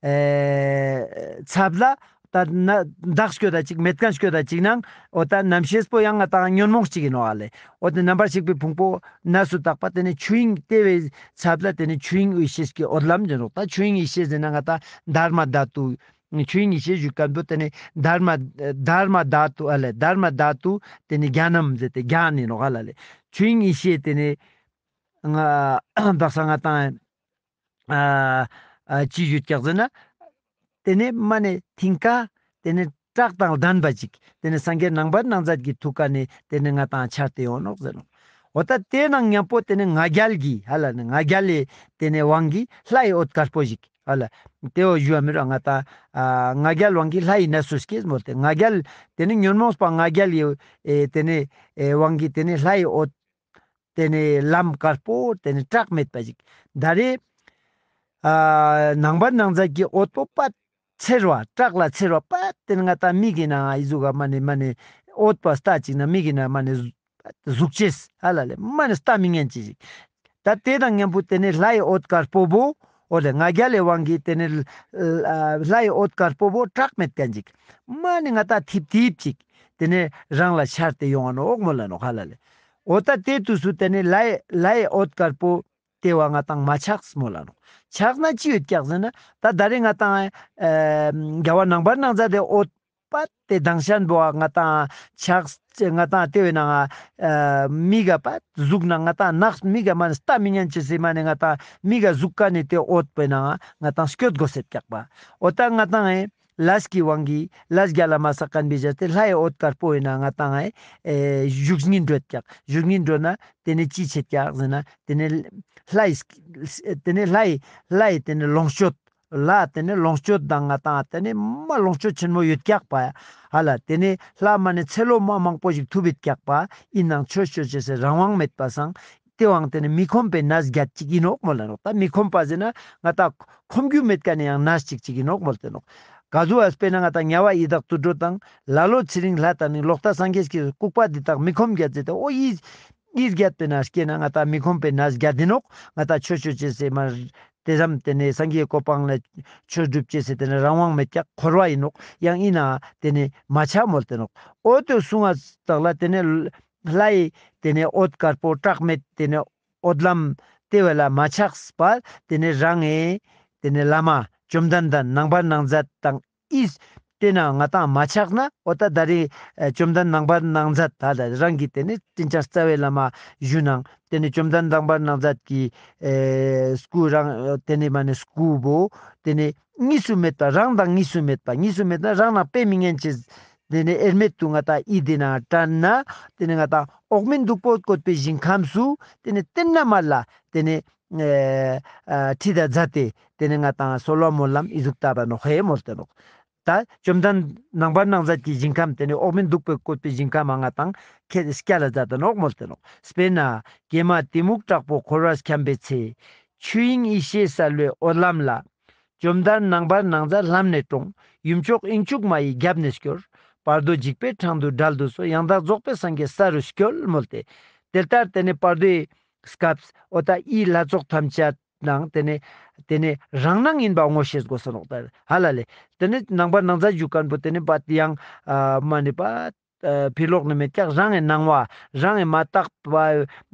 ཨེ་ཚབ་ལ་ད་ན་བདག་སྐྱོད་ད་ཅིག་མེད་མཁན་སྐྱོད་ད་ཅིག་ནང་འོ་ད་རྣམ་ཤེས་པོ་ཡང་ང་ཏང་ཉོན་མོངས་ཅིག་ཡིན་ནོག་ཨ་ལེ། འོ་དེ་རྣམ་པར་ཤེས་པའི་ཕུང་པོ་གནས་སུ་དག་པ་དེ་ནས་ཆོས་དབྱིངས་དེ་བོའི་ཚབ་ལ་དེ་ནས་ཆོས་དབྱིངས་ཡེ་ཤེས་ཀྱི་འོད་ལམ་ཡིན་ནོག། ད་ཆོས་དབྱིངས་ཡེ་ཤེས་ཟེར་ན་ང་ཏང་དྷརྨ་དྷཱ་ཏུ། ཆོས་དབྱིངས་ཡེ་ཤེས་ཞུ་མཁན་པོ་དེ་ནས་དྷརྨ་དྷརྨ་དྷཱ་ཏུ་ཨ་ལེ་དྷརྨ་དྷཱ་ཏུ་དེ་ནས་རྒྱ་ནམ་ཟེར་ཏེ་རྒྱ་ནི་ནོག་ཧ་ལ་ལེ། ཆོས་དབྱིངས་ཡེ་ཤེས་དེ་ནས་ང་བདག་ས་ང་ཏང་ཨ་ཨ་ཅི་ཞུ་ཀྱག་ཟེར་ན་དེ་ནས་མ་ནས་མཐིང་ག་དེ་ནས་བཀྲག་དང་ལྡན་པ་ཅིག་དེ་ནས་སངས་རྒྱས་རྣམ་པར་སྣང་མཛད་ཀྱི་ཐུགས་ཀ་ནས་དེ་ནས་ང་ཏང་འཆར་ཏེ་ཡོང་ནོག་ཟེར་ནོག། འོ་ད་དེ་ནང་མཉམ་པོ་དེ་ནས་ང་རྒྱལ་གྱི་ཧ་ལ་ནི་ང་རྒྱལ་ལི་དེ་ནས་དབང་གིས་ལྷའི་འོད་དཀར་པོ་ཞིག་ཧ་ལ། དེ་བོ་ཞུ་བ་མི་རུང་ང་ཏང་ཨ་ང་རྒྱལ་དབང་གིས་ལྷའི་གནས་སུ་སྐྱེས་མོལ་ཏེ་ང་རྒྱལ་དེ་ནས་ཉོན་མོངས་པ་ང་རྒྱལ་ཡི་ཨེ་དེ་ནས་ཨེ་དབང་གིས་དེ་ནས་ལྷའི་འོད་དེ་ནས་ལམ་དཀར་པོ་དེ་ནས་བཀྲག་མེད་པ་ཞིག་ད་རེས་ཨ་རྣམ་པར་སྣང་མཛད་ཀྱི་འོད་པོ་པ་འཚེར་བ་བཀྲག་ལ་འཚེར་བ་པ་དེ་ནས་ང་ཏང་མིག་གི་ནང་ཨི་ཟུག་ག་མ་ནས་མ་ནས་འོད་པ་ལྟ་ཅིག་ན་མིག་གི་ནང་མ་ནས་གཟུགས་ཅེས་ཧ་ལ་ལེ་མ་ནས་ལྟ་མི་ཉན་ཅི་ཞིག། ད་དེ་དང་མཉམ་པོ་དེ་ནས་ལྷའི་འོད་དཀར་པོ་བོ་འོ་ལེ་ང་རྒྱལ་ལི་དབང་གིས་དེ་ནས་ལྷའི་འོད་དཀར་པོ་བོ་བཀྲག་མེད་མཁན་ཅིག་མ་ནས་ང་ཏང་ཐིབ་ཐིབ་ཅིག་དེ་ནས་རང་ལ་འཆར་ཏེ་ཡོང་ང་ནོག་མོལ་ལ་ནོག་ཧ་ལ་ལེ། འོ་ད་དེ་དུས་སུ་དེ་ནས་ལྷའི་ལྷའི་འོད་དཀར་པོ་དེ་བོ་ང་ཏང་མ་ཆགས་མོལ་ལ་ནོག། ཆགས་ན་ཅི་ཡོད་ཀྱག་ཟེར་ན་ད་ད་རེས་ང་ཏང་ཨེ་རྒྱལ་བ་རྣམ་པར་སྣང་མཛད་དེ་འོད་པ་དེ་དང་ཤན་པོ་ང་ཏང་ཆགས་ང་ཏང་དེ་བས་ན་ང་ཨ་མིག་ག་པ་གཟུགས་ན་ང་ཏང་ནག་མིག་ག་མ་ནས་ལྟ་མི་ཉན་ཅི་ཟེར་མ་ནས་ང་ཏང་མིག་ག་གཟུགས་ཀ་ནས་དེ་འོད་པོ་ན་ང་ཏང་སྐྱོད་དགོས་ཟེར་ཀྱག་པ། འོ་ད་ང་ཏང་ཨེ་ལས་ཀྱི་དབང་གིས་ལས་རྒྱ་ལ་མ་བསགས་མཁན་པའི་ཞག་དེ་ལྷའི་འོད་དཀར་པོ་ཡིན་ན་ང་ཏང་ཨེ་ཨེ་བཞུགས་སྙིང་འདོད་ཀྱག། བཞུགས་སྙིང་འདོད་ན་དེ་ནས་ཅི་བྱེད་ཀྱག་ཟེར་ན་དེ་ནས་ལྷའི་དེ་ནས་ལྷའི་ལྷའི་དེ་ནས་ལོངས་སྤྱོད་ལ་དེ་ནས་ལོངས་སྤྱོད་དང་ང་ཏང་དེ་ནས་མ་ལོངས་སྤྱོད་ཆེན་མོ་ཡོད་ཀྱག་པ་ཧ་ལ། དེ་ནས་ལྷ་མ་ནས་ཚེ་ལོ་མ་མང་པོ་ཞིག་ཐུབ་ཡོད་ཀྱག་པ་ཡིན་ནང་ཆོས་ཆོས་ཅེས་སི་རང་དབང་མེད་པ་སང་དེ་བོའང་དེ་ནས་མི་ཁོམ་པའི་གནས་བརྒྱད་ཅིག་ཡིན་ནོག་མོལ་ལ་ནོག། ད་མི་ཁོམ་པ་ཟེར་ན་ང་ཏང་ཁོམ་རྒྱུ་མེད་མཁན་ནི་ཡང་གནས་ཅིག་ཅིག་ཡིན་ནོག་མོལ་ཏེ་ནོག། ག་ཟུག་ཨ་དཔེར་ན་ང་ཏང་དམྱལ་བ་ཡི་དྭགས་དུད་འགྲོ་དང་ལ་ལོ་ཚེ་རིང་ལྷ་དང་ནི་ལོག་ལྟ་སངས་རྒྱས་ཀྱི་ལྐུགས་པ་འདི་དག་མི་ཁོམ་བརྒྱད་ཟེར་ཏེ་འོ་ཡིས་ཡིས་བརྒྱད་པའི་ནང་སྐྱེས་ན་ང་ཏང་མི་ཁོམ་པའི་གནས་བརྒྱད་ཡིན་ནོག། ང་ཏང་ཆོས་ཆོས་ཅེས་སི་མ་ ཏེ་ཙམ་ཏེ་ནེ་སངས་རྒྱས་ཀྱི་གོ་འཕང་ལ་ཆོས་སྒྲུབ་ཅེས་སི་ཏེ་ནེ་རང་དབང་མེད་ཀྱག། འཁོར་བ་ཨིན་ནོག། ཡང་ཨིན་ན་ཏེ་ནེ་མ་ཆགས་མོལ་ཏེ་ནོག། འོ་ཏེ་གསུང་ང་དག་ལ་ཏེ་ནེ་ལྷའི་ཏེ་ནེ་འོད་དཀར་པོ་བཀྲག་མེད་ཏེ་ནེ་འོད་ལམ་ཏེ་བོ་ལ་མ་ཆགས་པར་ཏེ་ནེ་རང་ངི་ཏེ་ནེ་བླ་མ་བཅོམ་ལྡན་འདས་རྣམ་པར་སྣང་མཛད་དང་ཨི་ཏེ་ན་ང་ཏང་མ་ཆགས་ན་འོ་ཏ་ད་རེ་ཨེ་བཅོམ་ལྡན་རྣམ་པར་སྣང་མཛད་ད་ལ་རང་གི་ཏེ་ནེ་དྲིན་ཅན་རྩ་བའི་བླ་མ་ཞུ་ནང་ཏེ་ནེ་བཅོམ་ལྡན་རྣམ་པར་སྣང་མཛད་ཀྱི་ཨེ་སྐུ་རང་ཏེ་ནེ་མ་ནེ་སྐུ་བོ་ཏེ་ནེ་གཉིས་སུ་མེད་པ་རང་དང་གཉིས་སུ་མེད་པ་གཉིས་སུ་མེད་ན་རང་ནང་དཔེ་མི་སྙན་ཅེས་ཏེ་ནེ་དབྱེར་མེད་དུ་ང་ཏང་ཨི་ཏེ་ན་དྲན་ན་ཏེ་ནེ་ང་ཏང་འོག་མིན་སྟུག་པོ་བཀོད་པའི་ཞིང་ཁམས་སུ་ཏེ་ནེ་ཏེ་ན་མ་ལ་ཏེ་ནེ་ཨེ་ཨ་ཁྲིད་ད་མཛད་དེ་ཏེ་ནེ་ང་ཏང་གསོལ་བ་སྨོན་ལམ་ཨི་ཟུག་བཏབ་པ་ནོག་ཧེ་མོལ་ཏེ་ནོག། ད་བཅོམ་ལྡན་རྣམ་པར་སྣང་མཛད་ཀྱི་ཞིང་ཁམས་ཏེ་ནེ་འོག་མིན་སྟུག་པོ་བཀོད་པའི་ཞིང་ཁམས་མ་ང་ཏང་ཁྱེད་སྐྱ་ལ་མཛད་དེ་ནོག་མོལ་ཏེ་ནོག། དཔེར་ན་ཀྱེ་མ་གཏི་མུག་དྲག་པོ་འཁོར་བར་འཁྱམས་པའི་ཚེ། ཆོས་དབྱིངས་ཡེ་ཤེས་གསལ་བའི་འོད་ལམ་ལ། བཅོམ་ལྡན་རྣམ་པར་སྣང་མཛད་ལམ་ནས་དྲོངས། ཡུམ་མཆོག་དབྱིངས་ཕྱུག་མ་ཡི་རྒྱབ་ནས་སྐྱོར། བར་དོ་འཇིགས་པའི་འཕྲང་དུ་བསྒྲལ་དུ་གསོལ། ཡང་དག་རྫོགས་པའི་སངས་རྒྱས་ས་རུ་སྐྱོལ། མོལ་ཏེ། དེ་ལྟར་ཏེ་ནེ་བར་དོའི་སྐབས་འོ་ཏ་ཨི་ལྷ་ཚོགས་ཐམས་ཅད་ནང་ཏེ་ནེ་ཏེ་ནེ་རང་སྣང་ཡིན་པ་ངོ་ཤེས་དགོས་ས་ནོག་ད་ཧ་ལ་ལེ། ཏེ་ནེ་རྣམ་པར་སྣང་མཛད་ཞུ་མཁན་པོ་ཏེ་ནེ་པ་ཡང་ཨ་མ་ནེ་པ་ཨ་ཕི་ལོག་ནེ་མེད་ཀྱག། རང་ངི་སྣང་བ་རང་ངི་མ་དག་པ་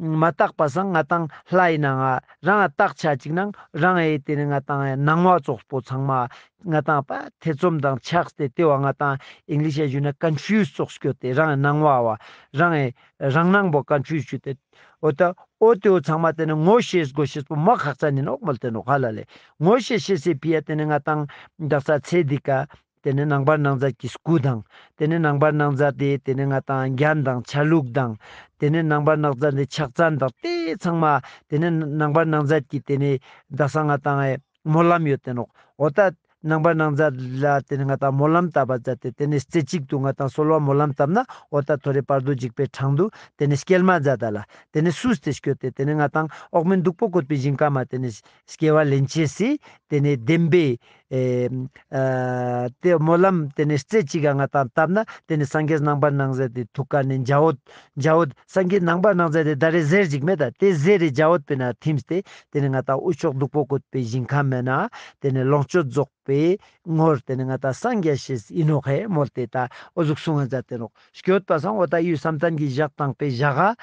མ་དག་པ་སང་ང་ཏང་ལྷའི་ནང་ང་རང་ང་དག་ཆ་ཅིག་ནང་རང་ངི་ཏེ་ནེ་ང་ཏང་སྣང་བ་ཙོགས་པོ་ཚང་མ་ང་ཏང་པ་ཐེ་ཚོམ་དང་ཆགས་ཏེ་ཏེ་བ་ང་ཏང་ཨིང་ལིཤ་ཞུ་ན་ཀོན་ཕིའུ་ཛི་ཙོགས་སྐྱོད་དེ་རང་ངི་སྣང་བ་བ་རང་ངི་རང་སྣང་པོ་ཀོན་ཕིའུ་ཛི་ཞུ་སྟེ། འོ་ཏ་འོ་ཏེ་བོ་ཚང་མ་ཏེ་ནེ་ངོ་ཤེས་དགོས་ཤེས་པོ་མ་ཁག་ཅན་ཨིན་ནོག་མོལ་ཏེ་ནོག་ཧ་ལ་ལེ། ངོ་ཤེས་ཤེས་སི་ཕི་ཡ་ཏེ་ནེ་ང་ཏང་དག་ས་ཚེ་འདི་ཀ་ཏེ་ནེ་རྣམ་པར་སྣང་མཛད་ཀྱི་སྐུ་དང་ཏེ་ནེ་རྣམ་པར་སྣང་མཛད་དེ་ཏེ་ནེ་ང་ཏང་རྒྱན་དང་ཆ་ལུགས་དང་ཏེ་ནེ་རྣམ་པར་སྣང་མཛད་དེ་ཕྱག་མཚན་དང་ཏེ་ཚང་མ་ཏེ་ནེ་རྣམ་པར་སྣང་མཛད་ཀྱི་ཏེ་ནེ་དག་ས་ང་ཏང་ཨེ་སྨོན་ལམ་ཡོད་དེ་ནོག། འོ་ཏ་རྣམ་པར་སྣང་མཛད་ལ་ཏེ་ནེ་ང་ཏང་སྨོན་ལམ་བཏབ་པ་མཛད་དེ་ཏེ་ནེ་རྩེ་གཅིག་ཏུ་ང་ཏང་གསོལ་བ་སྨོན་ལམ་བཏབ་ན་འོ་ཏ་ཐོ་རེ་བར་དོ་འཇིགས་པའི་འཕྲང་དུ་ཏེ་ནེ་སྐྱེལ་མ་མཛད་ད་ལ་ཏེ་ནེ་སུས་ཏེ་སྐྱོད་དེ་ཏེ་ནེ་ང་ཏང་འོག་མིན་སྟུག་པོ་བཀོད་པའི་ཞིང་ཁམས་མ་ཏེ་ནེ་སྐྱེ་བ་ལེན་ཅེས་སི་ཏེ་ནེ་བདེན་པའི་ཨེ་ཨ་ཏེ་སྨོན་ལམ་ཏེ་ནེ་རྩེ་གཅིག་ག་ང་ཏང་བཏབ་ན་ཏེ་ནེ་སངས་རྒྱས་རྣམ་པར་སྣང་མཛད་དེ་ཐུགས་ཀ་ནེ་འཇའ་འོད་འཇའ་འོད་སངས་རྒྱས་རྣམ་པར་སྣང་མཛད་དེ་ད་རེ་ཟེར་ཅིག་མེད་ད་ཏེ་ཟེར་རེ་འཇའ་འོད་པེ་ན་ཐིམས་ཏེ་ཏེ་ནེ་ང་ཏང་དབུས་ཕྱོགས་སྟུག་པོ་བཀོད་པའི་ཞིང་ཁམས་མེད་ན་ཏེ་ནེ་ལོངས་སྤྱོད་རྫོགས་པའི་ངོར་ཏེ་ནེ་ང་ཏང་སངས་རྒྱས་ཤེས་ཨིན་ནོག་ཧེ་མོལ་ཏེ་ད་འོ་ཟུག་གསུང་ང་མཛད་དེ་ནོག། སྐྱོད་པ་སང་འོ་ཏ་ཡུལ་བསམ་གཏན་གྱི་ཞག་དང་པོའི་ཞག་ག་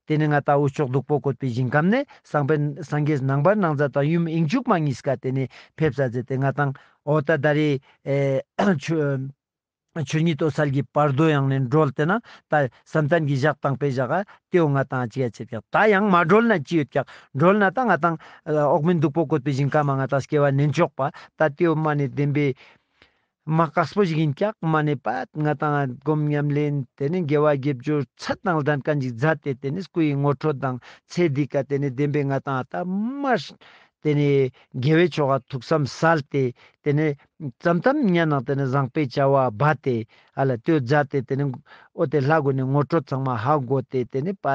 ཏེ་ནེ་ང་ཏང་དབུས་ཕྱོགས་སྟུག་པོ་བཀོད་པའི་ཞིང་ཁམས་ནེ་སངས་པའི་སངས་རྒྱས་རྣམ་པར་སྣང་མཛད་དང་ཡུམ་དབྱིངས་ཕྱུག་མ་གཉིས་ཀ་ཏེ་ནེ་ཕེབས་ས་མཛད་དེ་ང་ཏང་འོ་ཏ་ད་རེ་ཨེ་ཆོས་ཆོས་ཉིད་འོད་གསལ་གྱི་བར་དོ་ཡང་ནེ་གྲོལ་ཏེ་ན་ད་བསམ་གཏན་གྱི་ཞག་དང་པོའི་ཞག་ག་ཏེ་བོ་ང་ཏང་ཅི་ཡ་ཆེད་ཀྱག། ད་ཡང་མ་གྲོལ་ན་ཅི་ཡོད་ཀྱག། གྲོལ་ན་ད་ང་ཏང་འོག་མིན་སྟུག་པོ་བཀོད་པའི་ཞིང་ཁམས་མ་ང་ཏང་སྐྱེ་བ་ལེན་ཆོག་པ་ད་ཏེ་བོ་མ་ནེ་བདེན་པའི་མ་དཀགས་པོ་ཞིག་ཨིན་ཀྱག། མ་ནེ་པ་ང་ཏང་སྒོམ་ཉམས་ལེན་ཏེ་ནེ་དགེ་བ་དགེ་སྦྱོར་ཚད་དང་ལྡན་མཁན་ཅིག་མཛད་དེ་ཏེ་ནེ་སྐུ་ཡི་ངོ་སྤྲོད་དང་ཚེ་འདི་ཀ་ཏེ་ནེ་བདེན་པའི་ང་ཏང་ད་མར་ཏེ་ནེ་དགེ་བའི་ཆོ་ག་ཐུགས་བསམ་གསལ་ཏེ་ཏེ་ནེ་ཙམ་ཙམ་ཉན་ནང་ཏེ་ནེ་བཟང་པོའི་བྱ་བ་འབད་དེ་ཨ་ལ་ཏེ་བོ་མཛད་དེ་ཏེ་ནེ་འོ་ཏེ་ལྷ་གུན་ནི་ངོ་སྤྲོད་ཚང་མ་ཧ་གོ་སྟེ་ཏེ་ནེ་པ་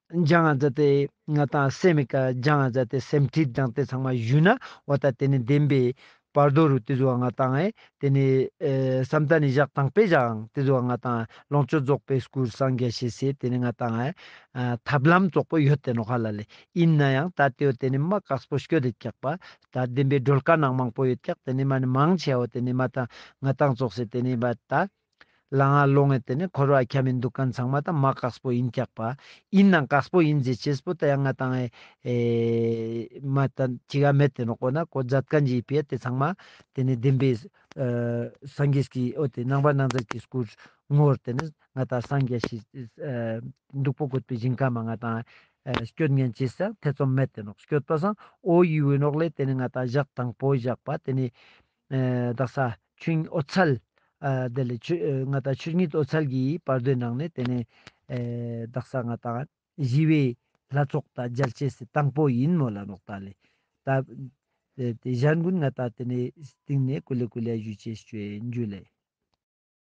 སྦྱང་ང་མཛད་དེ་ང་ཏང་སེམས་ཀ་སྦྱང་ང་མཛད་དེ་སེམས་ཁྲིད་དང་ཏེ་ཚང་མ་ཞུས་ན་འོ་ཏ་ཏེ་ནེ་བདེན་པའི་བར་དོ་རུ་ཏེ་ཟུག་ང་ཏང་ཨེ་ཏེ་ནེ་ཨེ་བསམ་གཏན་ནི་ཞག་དང་པོའི་ཞག་ཏེ་ཟུག་ང་ཏང་ལོངས་སྤྱོད་རྫོགས་པའི་སྐུར་སངས་རྒྱས་ཤེས་སི་ཏེ་ནེ་ང་ཏང་ཨེ་ཐབས་ལམ་རྫོགས་པོ་ཡོད་དེ་ནོག་ཧ་ལ་ལེ། ཨིན་ན་ཡང་ད་ཏེ་བོ་ཏེ་ནེ་མ་དཀགས་པོ་སྐྱོད་དེ་ཀྱག་པ། ད་བདེན་པའི་གྲོལ་མཁན་ནང་མང་པོ་ཡོད་ཀྱག། ཏེ་ནེ་མ་ནེ་མང་ཆེ་བོ་ཏེ་ནེ་མ་ཏང་ང་ཏང་ཙོགས་སེ་ཏེ་ནེ་མ་ད་ལ་ང་ལོང་ངེ་ཏེ་ནེ་འཁོར་བ་འཁྱམས་མི་འདུག་མཁན་ཚང་མ་ད་མ་དཀགས་པོ་ཨིན་ཀྱག་པ། ཨིན་ནང་དཀགས་པོ་ཨིན་ཟེར་ཅེས་པོ་ད་ཡང་ང་ཏང་ཨེ་མ་ད་ཅི་ག་མེད་དེ་ནོག་གོ་ན་གོ་མཛད་མཁན་གྱི་ཕི་ཡ་ཏེ་ཚང་མ་ཏེ་ནེ་བདེན་པའི་ཨ་སངས་རྒྱས་ཀྱི་འོ་ཏེ་རྣམ་པར་སྣང་མཛད་ཀྱི་སྐུར་ངོར་ཏེ་ནེ་ང་ཏང་སངས་རྒྱས་ཤེས་ཨ་སྟུག་པོ་བཀོད་པའི་ཞིང་ཁམས་མ་ང་ཏང་ཨ་སྐྱོད་ཉན་ཅེས་སང་ཐེ་ཚོམ་མེད་དེ་ནོག། སྐྱོད་པ་སང་འོ་ཡུལ་བོ་ནོག་ལེ། ཏེ་ནེ་ང་ཏང་ཞག་དང་པོ་ཞག་པ་ཏེ་ནེ་ཨ་དག་ས་ཆོས་དབྱིངས་འོད་གསལ་ཨ་དེ་ལེ་ཆོས་ཨ་ང་ཏང་ཆོས་ཉིད་འོད་གསལ་གྱི་བར་དོའི་ནང་ནེ་ཏེ་ནེ་ཨ་དག་ས་ང་ཏང་ཞི་བའི་ལྷ་ཚོགས་དང་མཇལ་ཅེས་སི་དང་པོ་ཨིན་མོལ་ལ་ནོག་ད་ལེ། ད་ཏེ་ཏེ་གཞན་གུན་ང་ཏང་ཏེ་ནེ་སྟིང་ནེ་ཀུ་ལེ་ཀུ་ལེ་ཞུ་ཅེས་ཞུ་ཨིན་ཇུ་ལེ།